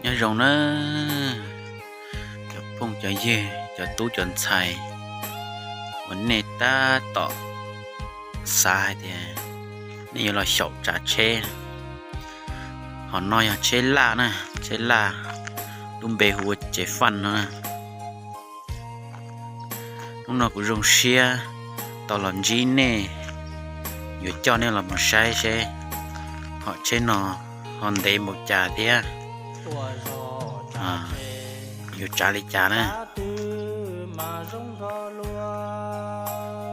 Nyob zoo na, cov phooj cov ywg, cov tub cov ntxhais uas nej tab tom xav hais tias nej yuav los xyaum tsav tsheb, hom no yog tsheb laj na, tsheb laj, lub npe hu ua Cev Faj no na. Hnub no kuv zoo siab tau los ntsib nej, yuav coj nej los mus saib seb hom tsheb no ho ntev npaum cas thiab yuav tsav li cas na.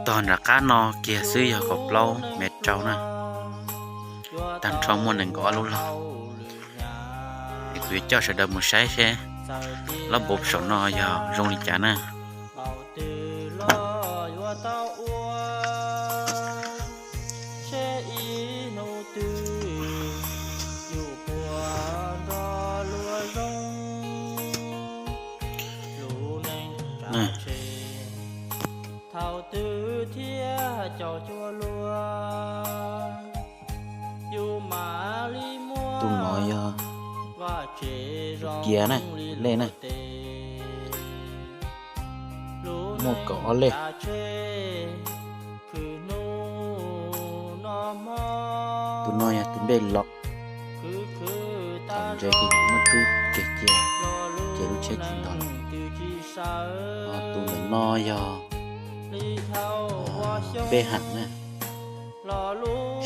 Tog nram qab no kiag xwb yog kaum plaub mev rau na, tag nrho muaj nees nkaum ob lub log. Es kuv yuav coj sawv daws mus saib seb lub npe saum no yog zoo li cas na. Tus no yog kiav na, lej na. Muaj kaum ob lej. Tus no yog tus nplej los. Thaum ntses ces muab rub kiag cia, ces lub tsheb tsis ntog lawm. Ho tus ntawm no yog nplej ham na,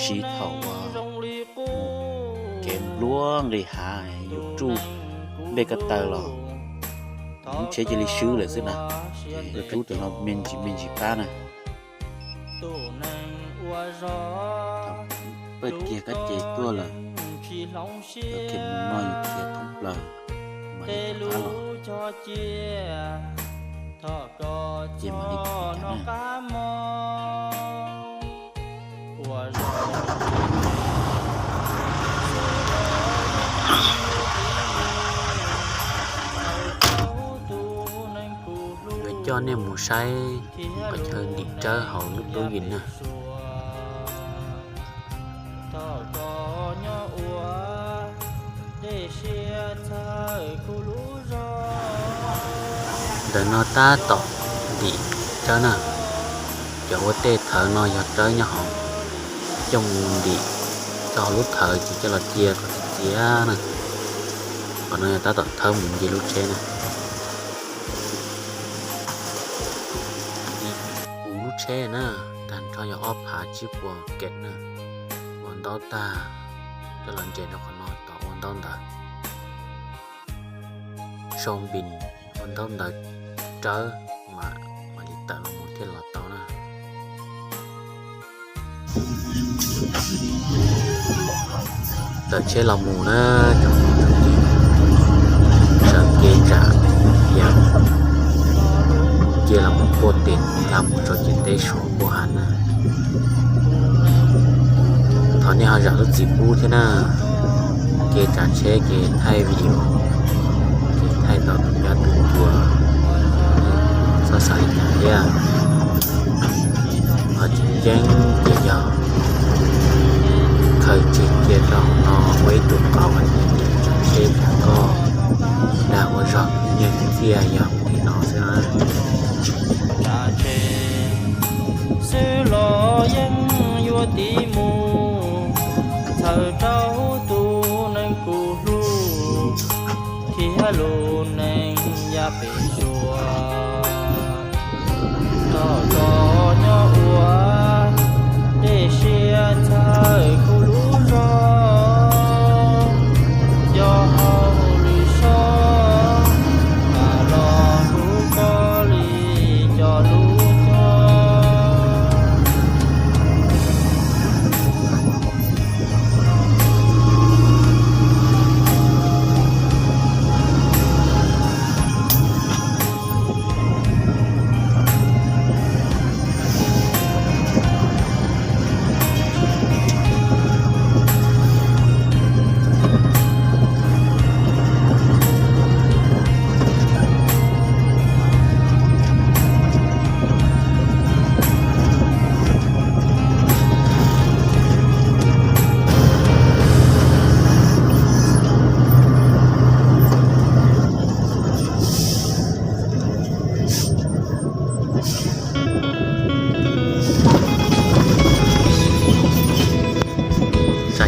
siv thaum uas kev npluab nqis hav yus tsuj nplej ko taw los lub tsheb cia li swb lawm xwb na. Ces rub tus no me ntsis me ntsis pab na. Thaum paj kiag kab ces tuaj lawm, cov khiav mus no yus khiav thoob plaws, mam li rov qab los, ces mam li khiav na. Yuav coj nej mus saib qhov chaw ntim tsawb hauv lub tub yim na. Ntawm no tab tom ntim tsawb na, cov ua tej thawv no yog tsawb nyob hauv, coj mus ntim rau hauv lub thawv ces coj los cia kom txias txias na. Qhov no yog tab tom thawb mus nce lub tsheb na. Ntim kuv lub tsheb na, tag nrho yog ob phav tsib puas kev na. Ua ntaub tag, coj los ntsia rau qhov no tom ua ntaub ntawv. Sau npis ua ntaub ntawv rawv mas mam li tawm los mus thiaj los tau na. Tawm tsheb los mus na, sawv kev tsam ya, cia los mus puag tim ya mus rau ciam teb Suav puag hav na. Thov nej ho zam lub txim pub thiab na. Kev tsav tsheb, kev thaij video, kev thaij tau tus nyab tus ncua, txhob xav li cas thiab. Qhov tseem ceeb ces yog khaws tseg cia rau hauv no ua ib tug qauv hais tias tsav tsheb tsav koj, dag ua zog nyiaj txiag yog mus li no xwb na. Xwb los yeej yuav tiv mus, txhawm rau tus neeg kuv hlub, thiab lub neej yav pem suab. Txoj kev nyob ua dej siab txhawb kuv lub zog, yog hauj lwm sob, mam los hlub koj li cov lub cog.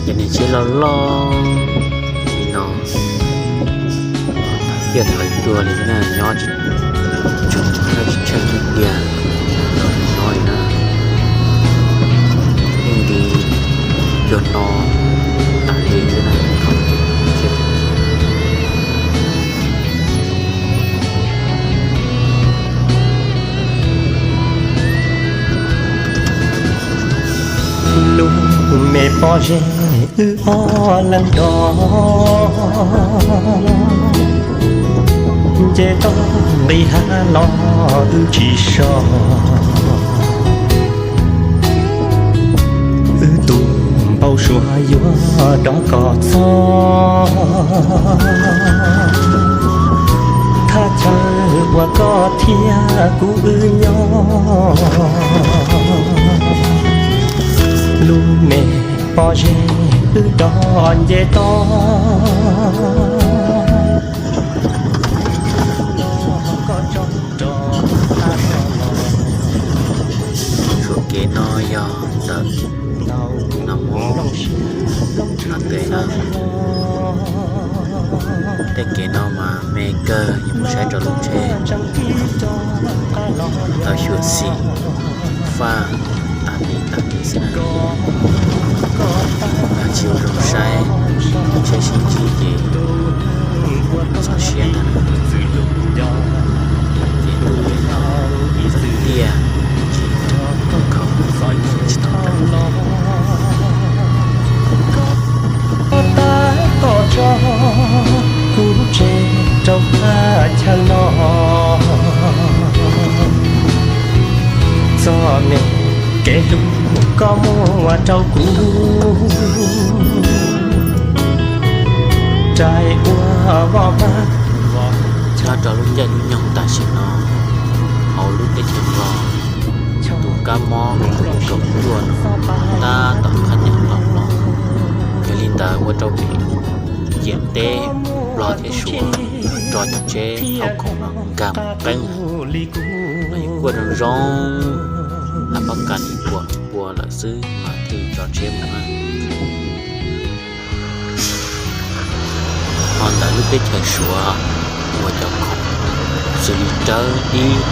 Cov niag tsheb loj loj li no, tiaj thaum tuag li na, nyob tsis tsheej tiag, nyob li na, yeej li cuag no tas li xwb na. Lub me pob zeb wb ob leeg dog, nce toj nqis hav los wb tsis so. Wb tus npau suav yuav dov kom txog, thaj chaw uas koj thiab kuv wb nyob. Lub me pob zeb wb dog nce toj. Suav kev no yog ntawm no mus no tes na. Tej kev no mas me kawg, yus mus saib rau lub tsheb tau xyuam xim faj tas li tas li xwb na. Yog tsis ua zoo saib, tsheb sib ntsib ces txog siab ntag. Ces tus tiaj tsis tau tau tso kuv tseg rau thaj chaw no. Txoj me kev hlub koj muab rau kuv, rais ua voj pag. Nyob rau lub caij lub nyoog tam sim no hauv lub teb chaws Nplog, tus kab mob covid kaum cuaj no tab tom qhab nyam los los, yog li ntawd ua rau pem ciam teb Nplog thiab Suav tso cov tsheb thauj khoom no nkag mus qeeb lawm. Los yus kuaj zoo zoo, hab pab kas ib puas pua lawm xwb mas thiaj tso tsheb mus na. Ho ntawm lub teb chaws Suav uas cov khoom xws li rawv dib,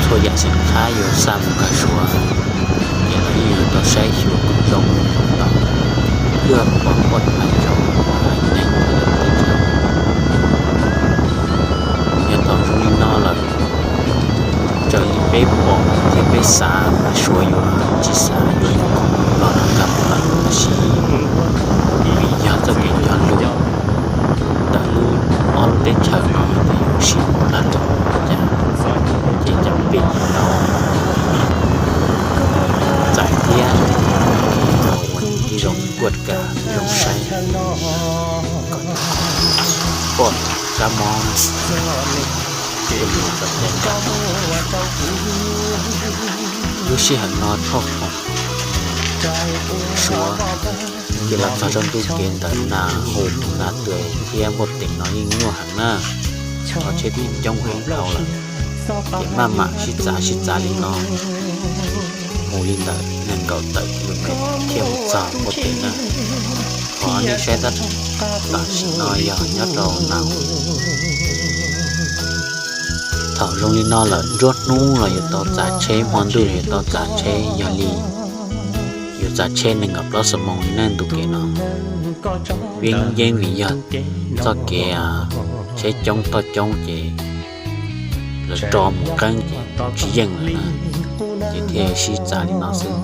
txhua yam xim khab yuav xa mus nkag Suav, ces lawv yeej yuav tau saib xyuas kom zoo tau, ib yam pom poj thaiv rau haiv neeg teb chaws. Yog thaum zoo li no lawm, raws li peb pom thiab peb xav mas Suav yuav tsis xav yuav cov khoom no nkag mus lawm, tab sis vim yog txoj kev cog lus ntawm lub ob lub teb chaws no ces yuav sim mus lag luam cas ces cas pem tau txais thiab ua ib zoo kuaj kas zoo saib pom kab mob. Lub sij hawm no thauj khoom Suav ces los txog rau ntu kev ntawm Nas Hus, Nas Tuam thiab Muaj Teem no yeej nyuaj heev na, tsheb coob heev dhau lawm. Ces maj mam sib txav sib txav li no mus li ntawm nees nkaum tawm kilomev thiaj mus txog Muaj Teem na. Qhov nej saib tab tam sim no yog nyob rau Nas Hus. Thaum zoo li no lawm nruab hnub los yuav tau txav tsheb, hmo ntuj los yuav tau txav tsheb, yog li yuav txav tsheb nees nkaum plaub xuab moos li na ntu kev no. Vim yeej vim yog txoj kev tsheb coob toj coob ces lawv tso mus qeeb ces tsis yeej lawm na, ces thiaj sib txav li no xwb.